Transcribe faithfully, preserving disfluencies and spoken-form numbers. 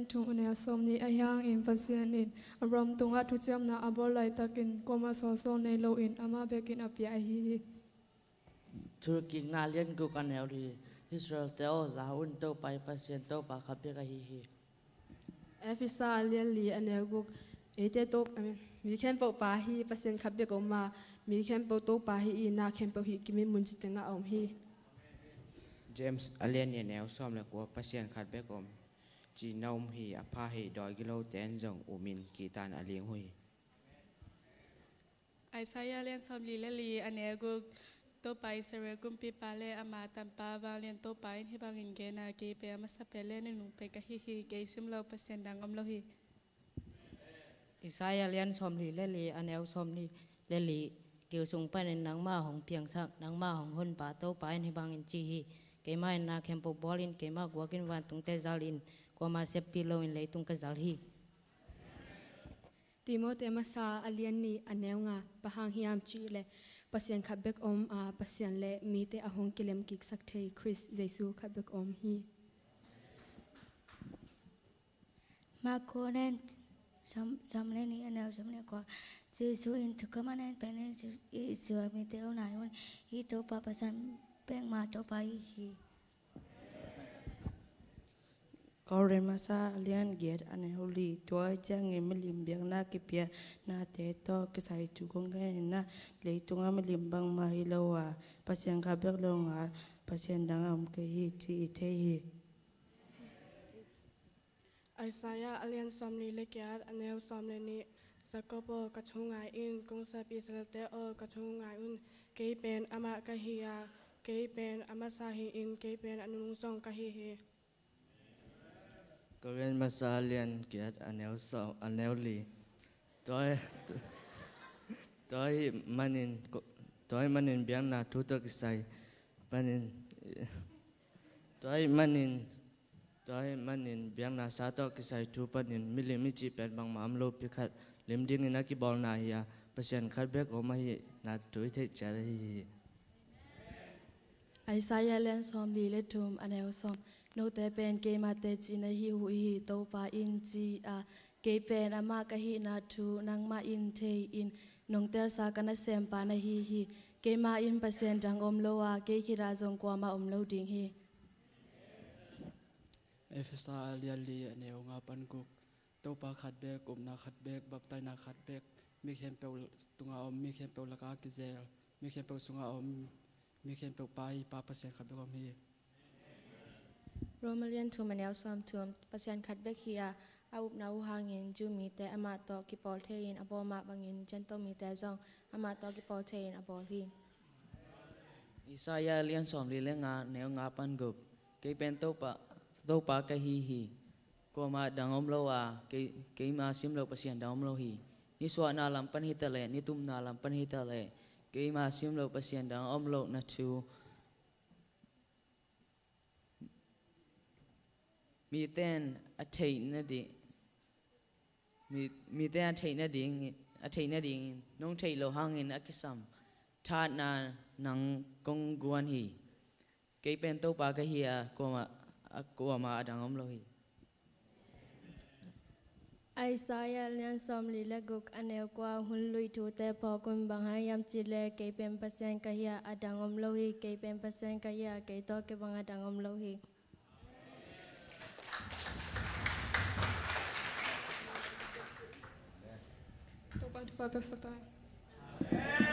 Thum, a neu sawmnih. Ahi hangin Pasian in Abraham tungah thuciamna a bawl laitakin kuamah sawlsawl nei loin amah bekin a pia ahi hi. Thukikna a lian guk, a neu li. Israel-te aw, za un, Topa i Pasian Topa khat bek ahi hi. Efesa a lian li, a neu guk. Eite Topa, mi khempeuh Pa hi, Pasian khat bek om a, mi khempeuh Topa hi, i na khempeuh hi, kimin mun ci tengah a om hi. James a lian nih, a neu sawm le kua. Pasian khat bek om ci na um hi. A pha hi, dawi gilote in zong umin kihtan a ling uh hi. Isaiah lian sawmli le li, a neu guk. Topa Israel kumpipa le ama tanpa vanglian Topa in hih bangin gen a, kei pen a masa pen le nunung pen ka hi hi, kei sim lo Pasian dang om lo hi. Isaiah lian sawmli le li, a neu sawmli le li. Gil sung panin nangmah hong piangsak, nangmah hong honpa Topa in hih bangin ci hi. Keimah in na khempeuh bawl in, keimah guak in, vantungte zal in, kuamah seppih loin leitung ka zal hi. Timoti masa a lian nih, a neu nga. Bang hang hiam cih leh Pasian khat bek om a, Pasian le mite a hong kilem kiksak thei Khrist Jesu khat bek om hi. Mark khuanen sawm, sawm le nih, a neu sawm le kua. Jesu in thukham a ngen pen in Israel mite aw, nai un, hih Topa Pasian bek mah Topa ahi hi. Korin masa a lian giat, a neu li. Tua ahih ciangin milim biakna kipiaknate tawh kisai thu kong gen in ah, leitungah milim bangmah hi lo a, Pasian khat bek lo ngal, Pasian dang a om kei hi, ci i thei hi. Isaiah a lian sawmli le giat, a neu sawm le nih. Jakob aw, ka thu ngai in, kong sap Israel-te aw, ka thu ngai un. Kei pen amah ka hi a, kei pen a masa hi in, kei pen a nunung zong ka hi hi. Korin masa a lian giat, a neu sawm, a neu li. Tua ahih, tua ahih manin, tua ahih manin biakna thu tawh kisai panin, tua ahih manin, tua ahih manin biakna sa tawh kisai thu panin milim i cih pen bangmah om lopi khat lim dingin a kibawlna hi a, Pasian khat bek om ahihna thu i theih ciat ahi hi. Isaiah lian sawmli le thum, a neu sawm. Note pen keimah teci na hi uh hi, Topa in ci a, kei pen amah ka hihna thu nangmah in thei in, nong telsa ka nasempa na hi hi. Keimah in Pasian dang om lo a, kei khit ah zong kuamah om lo ding hi. Efesa a lian li, a neu nga pan guk. Topa khat bek, upna khat bek, baptaina khat bek, mi khempeuh tungah om, mi khempeuh lakah kizel, mi khempeuh sungah om, mi khempeuh Pa i Pa Pasian khat bek om hi. Rom a lian thum, a neu sawm thum. Pasian khat bek hi a, a upna uh hangin Jew mite amah tawh kipawl thei in a bawl mah bangin Gentile mite zong amah tawh kipawl thei in a bawl hi. Isaiah a lian sawmli le nga, neu nga pan guk. Kei pen Topa, Topa ka hi hi. Kuamah dang om lo a, kei, keima sim lo Pasian dang om lo hi. Nisuahna lam pan hi ta leh, nitumna lam pan hi ta leh, keima sim lo Pasian dang om lohna thu mite in a theih nading, mi, mite in a theih nading, a theih nadingin nong theih loh hangin a kisam thahatna nang kong guan hi. Kei pen Topa ka hi a, kuamah, a, kuamah a dang om lo hi. Isaiah lian sawmli le guk, a neu kua. Hun lui thute phawk un, bang hang hiam cih leh kei pen Pasian ka hi a, a dang om lo hi. Kei pen Pasian ka hi a, kei tawh kibang a dang om lo hi. Topa thupha pia sak ta hen.